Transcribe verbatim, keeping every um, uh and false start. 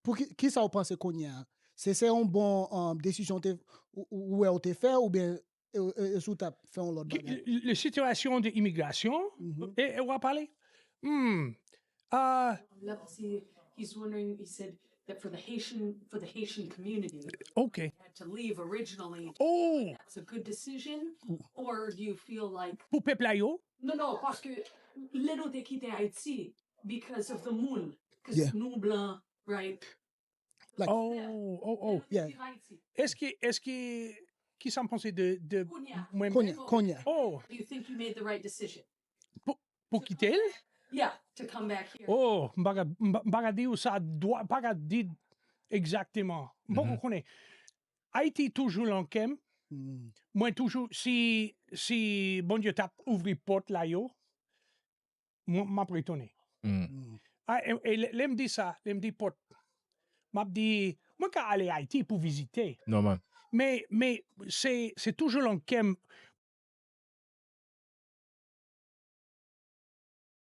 Pou ki, ki sa w panse kounye a? Se, se yon bon um, desizyon te, ou, ou, ou wè ou te fè oubyen e, e, e si w t ap fè yon lòt Ki- bagay? le, le situation de immigration Mhm. et, et on va parler hmm, uh, Let's see, he's wondering, he said that for the Haitian, for the Haitian community, okay had to leave originally. oh That's a good decision, or do you feel like, pou pèp la yo non, non, paske lè nou te kite Ayiti, because of the moun, because Yeah. nou blan, right? Like, oh oh oh Lè nou te Yeah. kite Ayiti, eske eske ki sa m panse de de kounye a, mwen kounye, kounye. oh do you think you made the right decision? pou kite l Yeah, to come back here. oh m pa ka- m pa- m pa ka di ou sa dwa pa ka di egzakteman m poko konnen Ayiti toujou lan kè m Mm, mwen toujou si si Bondye t ap ouvri pòt la yo mwen m ap retounen Mm. mm. Ah, e, e lè lè m di sa lè m di pòt m ap di mwen ka ale Ayiti pou vizite Nòmal. men men se se toujou lan kè m